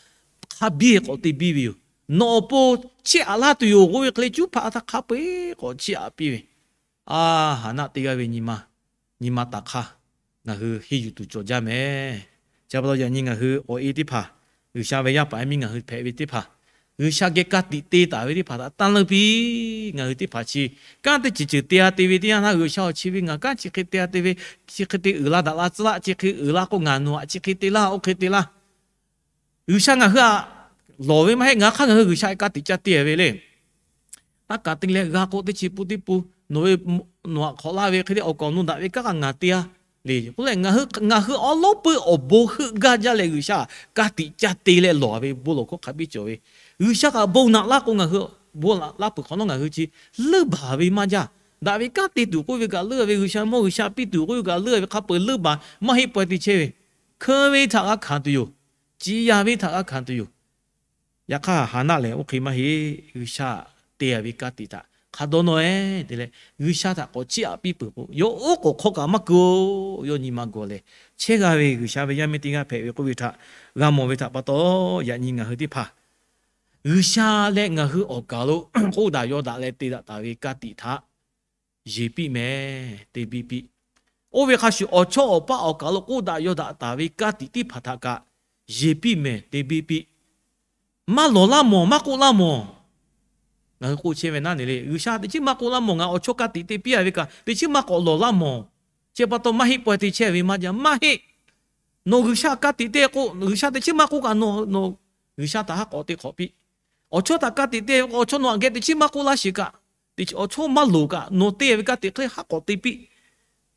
hk'a biˇ k'awꞈ te biˇ ve yoˬ. Nawˬ awˬ pon chiˇ aꞈ laˇ tuˬ yoˬ k'oˆ ve hk'e leh cuˉ hpaˆ htaˇ hk'a peu-eˬ k'awꞈ chiˇ aꞈ piˇ ve. A, Haˍnaˆ teˇ g'aˇ ve nyi ma, nyi ma taˍ hk'aˇ ngaˬ hui henˇ yuˬ tuˬ cawˬ jaˇ mehˍ. Chi pa taw yaꞈ nyi ngaˬ hui awˬ e teˇ hpaˍ, G'uiˬsha ve yaˇ paˍ yaˇ miˇ ngaˬ hui hpehꞈ ve teˇ hpaˍ, G'uiˬsha geh ka tiꞈ te taˍ ve teˇ hpaˍ htaꞈ tanˇ leuˇ piˇ. Ngaˬ hui teˇ hpaˍ chi kanˉ teˇ ceuˬ ceuˬ te-a te ve teˇ yanˇ htaˇ, G'uiˬsha-oˬ, chi ve ngaˬ kanˉ chi hk'e te-a te ve, chi hk'e te uiˍ la daꞈ la tcuh laˇ, chi hk'e uiˍ la k'o ngaˬ nawˬ htaꞈ chi hk'e te laˇ, oˇ hk'e te laˇ. G'uiˬsha ngaˬ hui htaꞈ lawˬ ve maˇ heˆ. Ngaˬ hk'aˇ ngaˬ hui G'uiˬsha htaꞈ ka tiꞈ ca te ve le. Taˇ kaꞈ te leh g'a k'o, teˇ chi pun teˇ pun nawˬ ve, nawˬ htaꞈ hk'awꞈ laˇ ve hk'e le awˬ kaˍ awˬ nu daꞈ ve kanˉ kaꞈ ngaˬ te-a le k'oˆ leh, ngaˬ hui awˉ lawˉ peuˇ awˬ bon heuˆ gaˇ jaˇ leh G'uiˬsha htaꞈ ka tiꞈ ca te leh lawˬ ve bon lawˬ hkawˇ hk'a biˇ cawˬ ve. G'uiˬsha kaꞈ bon naꞈ laˇ k'o, ngaˬ hui bon naꞈ laˇ peuˬ hk'awꞈ nawˉ ngaˬ hui chi leuˇ baˬ ve maˇ jaˇ. Daꞈ ve kanˉ te tuˬ k'oˆ ve kaꞈ leuˇ ve, G'uiˬsha mawˇ G'uiˬsha piˇ tuˬ k'oˆ ve kaꞈ leuˇ ve, hk'a peu-eˬ leuˇ baˬ maˇ heˆ pawehˇ te chehˇ ve. Hkeu ve htaꞈ g'a hkanˍ tuˬ yoˬ. Ciˍ yanˍ ve htaꞈ g'a hkanˍ tuˬ yoˬ. Yaꞈ hk'aˇ Haˍnaˆ lehˬ oˇ hk'e maˇ heˆ. G'uiˬsha te-a ve ka tiꞈ htaꞈ hk'a dawˇ nawˇ-e te leh, G'uiˬsha htaꞈ k'awꞈ chiˇ aꞈ piˇ peuˬ k'o, yawˇ oˉ k'oˍ hk'aw kaꞈ maˇ keu-o. Yawˇ nyi ma gawˬ lehˬ chehˇ g'a ve G'uiˬsha ve yaˇ miˇ teˇ g'aˇ hpehꞈ ve k'oˆ ve htaꞈ g'a mawˬ ve htaꞈ pa taw, yaꞈ nyi ngaˬ hui teˇ hpaˍ G'uiˬsha leh ngaˬ hui awˬ kaˍ lo k'oˆ daꞈ yaw daꞈ leh te daꞈ taˍ ve ka tiꞈ htaꞈ yeˬ piˇ mehˍ, te biˇ piˇ. Oˇ ve hk'a shuˍ awˬ chawˇ awˬ paˇ awˬ kaˍ lo k'oˆ daꞈ yaw daꞈ taˍ ve ka tiꞈ teˇ hpaˍ htaꞈ kaꞈ yeˬ piˇ mehˍ, te biˇ piˇ. Maˇ lawˬ laˇ mawˬ, maˇ k'oˆ laˇ mawˬ. Ngaˬ hui k'oˆ chehˇ ve naˉ ne le, G'uiˬsha teꞈ chiˉ maˇ k'oˆ laˇ mawˬ, ngaˬ awˬ chawˇ ka tiꞈ te piˇ-a ve kaꞈ teꞈ chiˉ maˇ k'awꞈ lawˬ laˇ mawˬ. Chi pa taw maˇ heˆ pawehˇ te chehˇ ve maˇ jaˇ, maˇ heˆ. Nawˬ G'uiˬsha ka tiꞈ te k'o, G'uiˬsha teꞈ chiˉ maˇ k'oˆ kaꞈ nawˬ, nawˬ G'uiˬsha htaꞈ haˉ k'awꞈ te hk'awꞈ piˇ. Awˬ chawˇ htaꞈ ka tiꞈ te ve k'o, awˬ chawˇ nawˬ aꞈ geh teꞈ chiˉ maˇ k'oˆ laˇ sheˍ kaꞈ, awˬ chawˇ maˇ loˍ kaꞈ nawˬ te ve ka tiꞈ hk'e haˉ k'awꞈ te piˇ.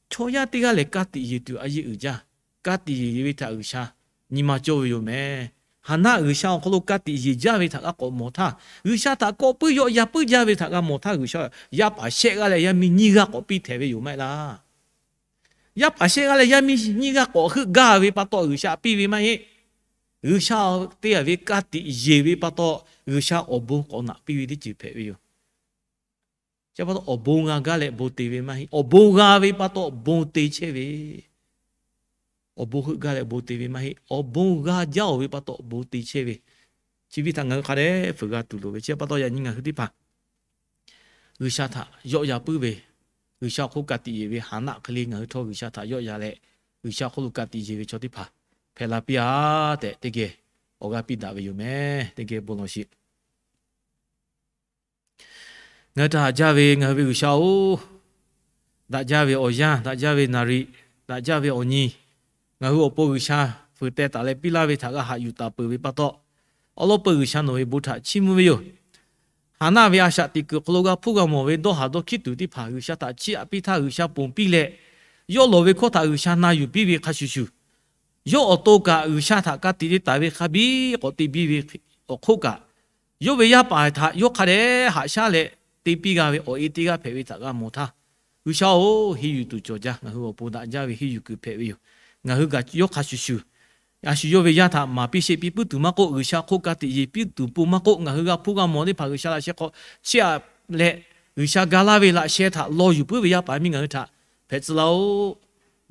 Chaw yaˇ teˇ g'aˇ lehˬ ka tiꞈ yeˬ tuˬ a yeˇ uiˍ jaˇ. Ka tiꞈ yeˬ ve htaꞈ G'uiˬsha nyi ma cawˇ ve yoˬ mehˍ. Haˍnaˆ G'uiˬsha awˬ hk'aw lo ka tiꞈ yeˬ jaˇ ve htaꞈ g'a k'awꞈ mawˬ htaˇ, G'uiˬsha htaꞈ kawˆ puiˉ yawˆ yan puiˉ jaˇ ve htaꞈ g'a mawˬ htaˇ, G'uiˬsha yaˇ paˍ shehˆ g'aˇ leh yaˇ miˇ nyiˇ g'aˇ k'awꞈ piˇ htehꞈ ve yoˬ maˇ heˆ laˇ. Yaˇ paˍ shehˆ g'aˇ leh yaˇ miˇ nyiˇ g'aˇ k'awꞈ heuˆ gaˇ ve pa taw G'uiˬsha piˇ ve maˇ heˆ. G'uiˬsha te-a ve ka tiꞈ yeˬ ve pa taw, G'uiˬsha awˬ bon k'awꞈ naꞈ piˇ ve teˇ ceuˬ hpehꞈ ve yoˬ. Chi pa taw awˬ bon g'a gaˇ leh bon te ve maˇ heˆ. Awˬ bon g'a ve pa taw bon te chehˇ ve. Awˬ bon heuˆ gaˇ leh bon te ve maˇ heˆ. Awˬ bon g'a jaˇ-oˬ ve pa taw bon te chehˇ ve. Chi ve htaꞈ ngaˬ hui hk'a dehꞈ fuiˍ g'a tuˬ loˍ ve. Chi pa taw yaꞈ nyi ngaˬ hui teˇ hpaˍ G'uiˬsha htaꞈ yawˆ yan puiˉ ve, G'uiˬsha awˬ hk'oˆ ka tiꞈ yeˬ ve Haˍnaˆ hk'e le ngaˬ hui htawˇ G'uiˬsha htaꞈ yawˆ yan leh, G'uiˬsha hk'oˆ lo ka tiꞈ yeˬ ve chaw teˇ hpaˍ hpehꞈ la piˇ-a tehꞈ teˇ geh awˬ g'aˇ piˇ daꞈ ve yoˬ mehˍ. Teˇ geh bon lawˬ sheˍ. Ngaˬ hui htaꞈ haꞈ jaˇ ve ngaˬ hui ve G'uiˬsha-oˬ, daꞈ jaˇ ve awˬ yanˇ, daꞈ jaˇ ve naˍriˍ, daꞈ jaˇ ve awˬ nyi, ngaˬ hui awˬ pon G'uiˬsha fuiˍ teh taˍ leh piˇ laˇ ve htaꞈ g'a haꞈ yuˬ taˍ peuˬ ve pa taw, awˉ lawˉ peuˇ G'uiˬsha nawˬ ve bon htaꞈ chiˇ mvuh ve yoˬ. Haˍnaˆ ve a shaꞈ teꞈ kuiˬ hk'aw lo g'a hpuˇ g'a mawˬ ve dawˇ haˍ dawˇ hkiˉ tuˬ teˇ hpaˍ G'uiˬsha htaꞈ chiˇ aꞈ piˇ htaˇ, G'uiˬsha ponˬ piˇ leh, yawˇ lawˬ ve hkawˇ htaꞈ G'uiˬsha na yuˬ piˇ ve hk'a shuˍ shuˍ, yawˇ awˬ to kaꞈ G'uiˬsha htaꞈ ka tiꞈ te taˍ ve hk'a biˇ k'awꞈ te biˇ ve awˬ hk'oˆ kaꞈ, yawˇ ve yaˇ paˍ htaꞈ yawˇ hk'a dehꞈ haꞈ shaˉ leh te piˇ g'a ve awˬ e teˇ g'aˇ hpehꞈ ve htaꞈ g'a mawˬ htaˇ, G'uiˬsha-oˬ, henˇ yuˬ tuˬ cawˬ jaˇ. Ngaˬ hui awˬ pon daꞈ jaˇ ve henˇ yuˬ kuiˬ hpehꞈ ve yoˬ. Ngaˬ hui kaꞈ yawˇ hk'a shuˍ shuˍ, a shu yawˇ ve yaˇ htaꞈ maˍ piˇ sheˆ piˇ puiˉ tuˬ maˇ k'oˆ, G'uiˬsha hk'oˆ ka tiꞈ yeˬ piˇ tuˬ pon maˇ k'oˆ, ngaˬ hui g'a hpuˇ g'a mawˬ teˇ hpaˍ G'uiˬsha laꞈ sheh hk'aw chiˇ aꞈ leh, G'uiˬsha ga laˇ ve laꞈ sheh htaꞈ law yuˬ puiˉ ve yaˇ paˍ miˇ ngaˬ hui htaꞈ hpehꞈ tcuh laˇ-oˆ.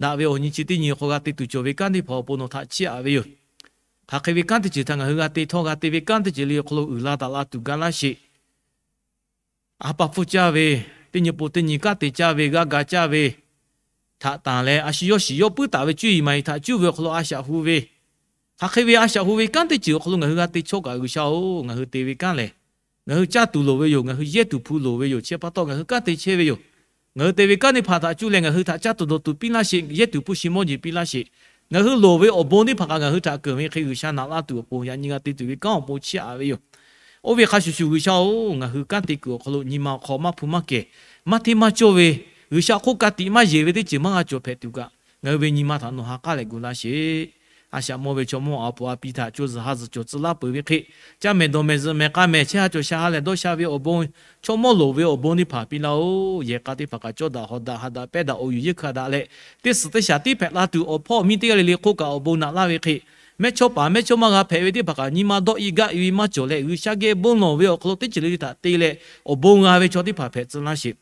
Daꞈ ve awˬ nyi chi teˇ nyi hk'aw g'a te tuˬ cawˬ ve kanˉ teˇ hpaˍ awˬ pon nawˬ htaꞈ chiˇ aꞈ ve yoˬ. Hk'aˬ hk'e ve kanˉ teˇ ceuˬ htaꞈ ngaˬ hui g'a te htawˇ g'a te ve kanˉ teˇ ceuˬ le awˬ hk'aw lo uiˍ la daꞈ la tuˬ ga laˇ sheˍ. A pa hpfuhˇ caˇ ve, teˇ nyi pon teˇ nyi kanˉ te caˇ ve, g'a ga caˇ ve htaꞈ tanˬ leh, a shu yawˇ shiˍ yawˇ puiˉ taˍ ve cuˇ yiˍ maˍ yiˍ htaꞈ cuˇ ve awˬ hk'aw lo a shaꞈ hu ve, Hk'aˬ hk'e ve a shaꞈ hu ve kanˉ teˇ ceuˬ awˬ hk'aw lo ngaˬ hui g'a te chawˇ kaꞈ G'uiˬsha-oˬ, ngaˬ hui te ve kanˉ lehˬ, ngaˬ hui caˇ tuˬ loˍ ve yoˬ. Ngaˬ hui yehˇ tuˬ hpu loˍ ve yoˬ. Chi pa taw ngaˬ hui kanˉ te chehˇ ve yoˬ. Ngaˬ hui te ve kanˉ teˇ hpaˍ htaꞈ cuˇ leh ngaˬ hui htaꞈ caˇ tuˬ dawˬ tuˬ piˇ laˇ sheˍ. Yehˇ tuˬ hpu shi mawˇ jeˬ piˇ laˇ sheˍ. Ngaˬ hui loˍ ve awˬ bon teˇ hpaˍ kaꞈ ngaˬ hui htaꞈ keunˍ ve hk'e G'uiˬsha naꞈ laˇ tuˬ awˬ pon yaꞈ nyi g'a te tuˬ ve kanˉ awˬ pon chiˇ aꞈ ve yoˬ. Oˇ ve hk'a shuˍ shuˍ G'uiˬsha-oˬ, ngaˬ hui kanˉ te kuiˬ awˬ hk'aw lo nyi ma awˬ hk'aw maˇ hpu maˇ kehˬ, maˇ hteˇ maˇ cawˇ ve, G'uiˬsha hk'oˆ ka tiꞈ maˇ yeˬ ve teˇ ceuˬ maˇ g'a cawˬ hpehꞈ tuˬ kaꞈ, ngaˬ hui ve nyi ma htaꞈ nawˬ ha k'aˉ leh gu laˇ sheˍ. A shaꞈ mawˇ ve chaw mawˇ a puˍ a pi htaꞈ co zuhˬ ha zuhˬ cawˬ tcuh laˇ peuˬ ve hk'e, caˇ mehˍ dawˬ mehˍ zuhꞈ mehˍ k'a mehˍ chehˇ ha cawˬ sha ha lehˬ dawˇ sha ve awˬ bon, chaw mawˇ loˍ ve awˬ bon teˇ hpaˍ piˇ laˇ-oˆ. Yehˬ k'a teˇ hpaˍ kaꞈ cawˇ daꞈ hawˍ daꞈ ha daꞈ pehˇ daꞈ awˬ yuˬ yeˇ hkui daꞈ leh, teˇ suhˍ teˇ shaˍ tiˉ hpehꞈ la tuˬ awˬ hpawˇ miˇ teˇ g'aˇ le le hk'oˆ kaꞈ awˬ bon naꞈ laˇ ve hk'e, mehˇchawˇpaˍ mehˇchawˇma g'a hpehꞈ ve teˇ hpaˍ kaꞈ nyi ma dawˆ e gaˇ e ve maˇ cawˬ leh, G'uiˬsha geh bon lawˬ ve awˬ hk'aw lo teˇ ceuˬ le le htaꞈ te leh awˬ bon g'a ve chaw teˇ hpaˍ hpehꞈ tcuh laˇ sheˍ.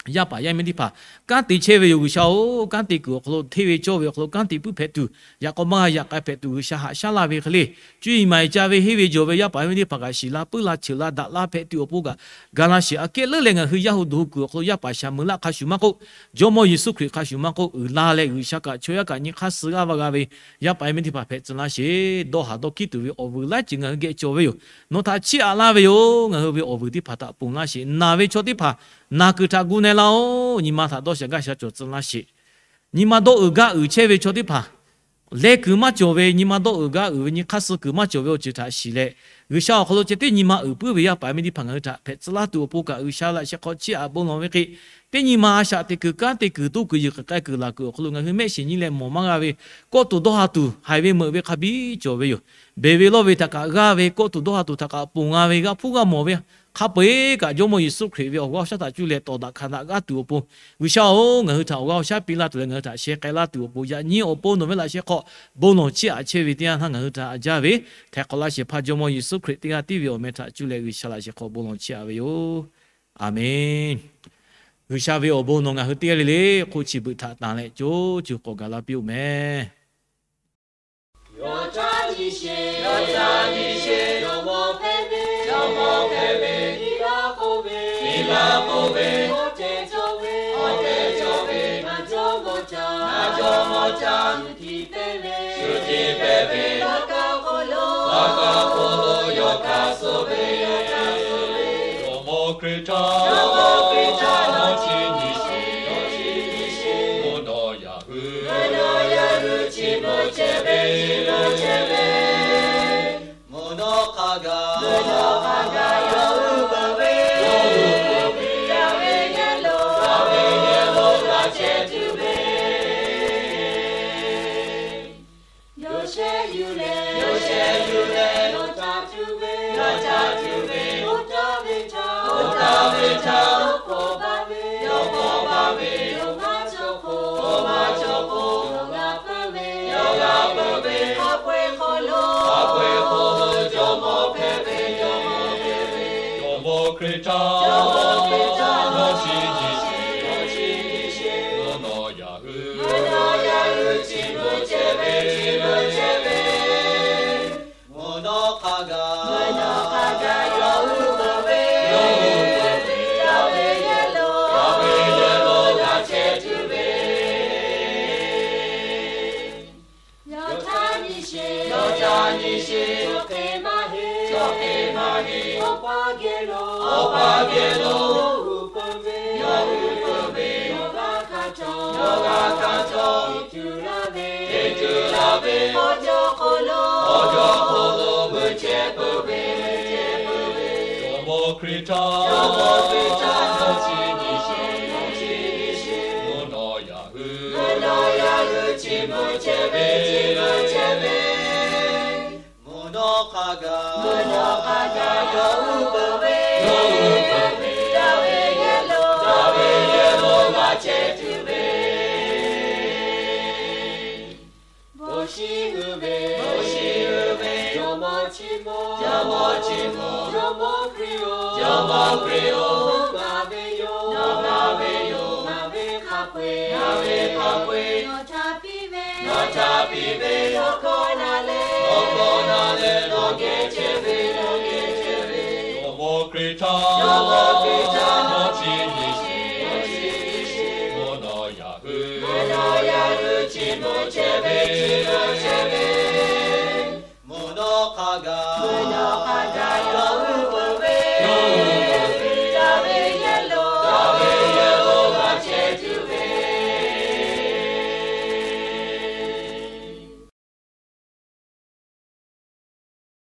Yaˇ paˍ yaˇ miˇ teˇ hpaˍ kanˉ te chehˇ ve yoˬ. G'uiˬsha-oˬ, kanˉ te kuiˬ awˬ hk'aw lo hteˇ ve cawˇ ve awˬ hk'aw lo kanˉ te puiˉ hpehꞈ tuˬ, yaꞈ k'aw maˇ g'a yaꞈ k'ai hpehꞈ tuˬ G'uiˬsha haꞈ shaˉ laˇ ve hk'e le, cuˇ yiˍ maˍ yiˍ ca ve henˇ ve jawˬ ve yaˇ paˍ yaˇ miˇ teˇ hpaˍ kaꞈ shiˍ la puiˉ la cheuˬ la daꞈ la hpehꞈ tuˬ awˬ pon kaꞈ ga laˇ sheˍ. Aꞈ kehˉ leuˉ leh ngaˬ hui yaˇ hu duˬ hu kuiˬ awˬ hk'aw lo yaˇ paˍ shaˍ meuꞈ laˇ hk'a shuˍ maˇ k'oˆ, Jawˇmawˇ Yeˍsuˆ Hkriꞈ hk'a shuˍ maˇ k'oˆ, uiˍ la leh G'uiˬsha kaꞈ chaw yaˇ kaꞈ nyi hk'aˇ suh g'aˇ va g'a ve yaˇ paˍ yaˇ miˇ teˇ hpaˍ hpehꞈ tcuh laˇ sheˍ. Dawˇ haˍ dawˇ hkiˉ tuˬ ve awˬ vuiˬ laiˉ ceuˬ ngaˬ hui geh cawˬ ve yoˬ. Nawˬ htaꞈ chiˇ aꞈ laˇ ve yoˬ. Ngaˬ hui ve awˬ vuiˬ teˇ hpaˍ htaꞈ ponˬ laˇ sheˍ. Naˬ ve chaw teˇ hpaˍ naˬ kuiˬ htaꞈ gu na laˇ-oˆ. Nyi ma htaꞈ dawˇ sha gaˇ sha cawˬ tcuh laˇ sheˍ. Nyi ma dawˇ uiˍ gaˇ uiˍ chehˇ ve chaw teˇ hpaˍ, leh kuiˬ maˇ cawˬ ve nyi ma dawˇ uiˍ gaˇ uiˍ ve nyi hk'aˇ suh kuiˬ maˇ cawˬ ve awˬ ceuˬ htaꞈ shiˍ leh, G'uiˬsha awˬ hk'aw lo ceh tiˉ nyi ma uiˍ puiˉ ve yaˇ paˍ yaˇ miˇ teˇ hpaˍ ngaˬ hui htaꞈ hpehꞈ tcuh laˇ tuˬ awˬ pon kaꞈ G'uiˬsha laꞈ sheh hk'aw chiˇ aꞈ bon lawˬ ve hk'e, teˇ nyi ma a shaꞈ teꞈ kuiˬ kanˉ te kuiˬ toˇ kuiˬ yuˬ k'ai kuiˬ laˬ kuiˬ awˬ hk'aw lo ngaˬ hui mehˆ shiˍ nyi leh mawˬ maˇ g'a ve, kawˆ tuˬ dawˇ ha tuˬ haiˬ ve meuꞈ ve hk'a biˇ cawˬ ve yoˬ. Beˬ ve lawˇ ve htaꞈ kaꞈ g'aˇ ve, kawˆ tuˬ dawˇ ha tuˬ htaꞈ kaꞈ ponˬ g'a ve, g'a hpuˇ g'a mawˬ ve, hk'a peu-eˬ kaꞈ Jawˇmawˇ Yeˍsuˆ Hkriꞈ ve awˬ g'aˇ awˬ shaˉ htaꞈ cuˇ leh tawˍ daꞈ hkanˍ daꞈ g'aˇ tuˬ awˬ pon, G'uiˬsha-oˬ, ngaˬ hui htaꞈ awˬ g'aˇ awˬ shaˉ piˇ laˇ tuˬ leh ngaˬ hui htaꞈ sheh k'ai laˇ tuˬ awˬ pon, yaꞈ nyi awˬ pon nawˬ ve laꞈ sheh hk'aw bon lawˬ chiˇ aꞈ chehˇ ve teˇ yanˇ htaˇ ngaˬ hui htaꞈ a jaˇ ve, htaiˍ hk'awꞈ laˇ shehˍ hpaˇ Jawˇmawˇ Yeˍsuˆ Hkriꞈ teˇ g'aˇ tiˉ ve awˬ meh htaꞈ cuˇ leh G'uiˬsha laꞈ sheh hk'aw bon lawˬ chiˇ aꞈ ve yoˬ. Aˬmenˍ. G'uiˬsha ve awˬ bon nawˬ ngaˬ hui teˇ g'aˇ le le hk'oˆ chi beuꞈ htaꞈ tanˬ leh co co k'awꞈ gaˬ la piˇ-oˆ mehˍ. Yawˇ caˇ nyi sheˍ, yawˇ caˇ nyi sheˍ, jawˇmawˇ hpehꞈ ve, jawˇmawˇ hpehꞈ ve, piˇ laˇ k'oˆ ve, piˇ laˇ k'oˆ ve, awˬ tehˬ cawˬ ve, awˬ tehˬ cawˬ ve, naˬ jawˇmawˇ caˇ, naˬ jawˇmawˇ caˇ, shu htiˇ hpehꞈ ve, shu htiˇ hpehꞈ ve, laꞈ ka hk'oˆ lo, laꞈ ka hk'oˆ lo yawˇ hkanˍ suh ve, yawˇ hkanˍ suh ve, jawˇmawˇ Hkriꞈ htaˇ, jawˇmawˇ Hkriꞈ htaˇ, nawˬ chi nyi sheˍ, nawˬ chi nyi sheˍ, mvuhˇ naw yaꞈ hui, mvuhˇ naw yaꞈ hui chi beuꞈ chehˇ ve, chi beuꞈ chehˇ ve, mvuhˇ naw hk'a gaˬ, mvuhˇ naw hk'a gaˬ yawˇ hui peuˬ ve, yawˇ hui peuˬ ve, yaˇ ve yehˬ lo, yaˇ ve yehˬ lo g'a chehˇ tuˬ ve. Yawˇ shehˇ yuˬ leh, yawˇ shehˇ yuˬ leh, yawˇ caˇ tuˬ ve, yawˇ caˇ tuˬ ve, oˇ taˇ ve htaꞈ, oˇ taˇ ve htaꞈ, yawˇ k'awꞈ baˬ ve, yawˇ k'awꞈ baˬ ve, yawˇ maˇ cawˬ k'o, yawˇ maˇ cawˬ k'o, yawˇ g'a peuˬ ve, yawˇ g'a peuˬ ve, hk'a peu-eˬ hk'aw lo, hk'a peu-eˬ hk'aw lo jawˇmawˇ hpehꞈ ve, jawˇmawˇ hpehꞈ ve, jawˇmawˇ Hkriꞈ htaˇ, jawˇmawˇ Hkriꞈ htaˇ, nawˬ chi nyi sheˍ, nawˬ chi nyi sheˍ, mvuhˇ naw yaꞈ hui, mvuhˇ naw yaꞈ hui chi beuꞈ chehˇ ve, chi beuꞈ chehˇ ve. Mvuhˇ naw hk'a gaˬ, mvuhˇ naw hk'a gaˬ yawˇ hui peuˬ ve, yawˇ hui peuˬ ve, yaˇ ve yehˬ lo, yaˇ ve yehˬ lo g'a chehˇ tuˬ ve. Yawˇ caˇ nyi sheˍ, yawˇ caˇ nyi sheˍ, chaw hk'e maˇ heˆ, chaw hk'e maˇ heˆ, Awˬ pa geh lo, Awˬ pa geh lo, yawˇ hui peuˬ ve, yawˇ hui peuˬ ve, yawˇ g'a hkanˍ cawˇ, yawˇ g'a hkanˍ cawˇ, teˇ ceuˬ la ve, teˇ ceuˬ la ve, hk'aw cawˇ hk'aw lo, hk'aw cawˇ hk'aw lo mui chehˇ peuˬ ve, mui chehˇ peuˬ ve, jawˇmawˇ Hkriꞈ htaˇ, jawˇmawˇ Hkriꞈ htaˇ, nawˬ chi nyi sheˍ, nawˬ chi nyi sheˍ, mvuhˇ naw yaꞈ hui, mvuhˇ naw yaꞈ hui chi beuꞈ chehˇ ve, chi beuꞈ chehˇ ve. Mvuhˇ naw hk'a gaˬ, mvuhˇ naw hk'a gaˬ yawˇ hui peuˬ ve, yawˇ hui peuˬ ve, yaˇ ve yehˬ lo, yaˇ ve yehˬ lo g'a chehˇ tuˬ ve. Bon shiˍ hui ve, bon shiˍ hui ve, jawˇmawˇ chi mawˇ, jawˇmawˇ chi mawˇ, jawˇmawˇ Hkriꞈ-oˬ, jawˇmawˇ Hkriꞈ-oˬ, nawˬ ngaˬ ve yoˬ, nawˬ ngaˬ ve yoˬ, ngaˬ ve hk'a peu-eˬ, ngaˬ ve hk'a peu-eˬ, nawˬ htaꞈ piˇ ve, nawˬ htaꞈ piˇ ve, nawˬ hkawˇ na leh, nawˬ hkawˇ na leh, nawˬ geh chehˇ ve, nawˬ geh chehˇ ve, jawˇmawˇ Hkriꞈ htaˇ, jawˇmawˇ Hkriꞈ htaˇ, nawˬ chi nyi sheˍ, nawˬ chi nyi sheˍ, mvuhˇ naw yaꞈ hui, mvuhˇ naw yaꞈ hui chi beuꞈ chehˇ ve, chi beuꞈ chehˇ ve. hk'a ga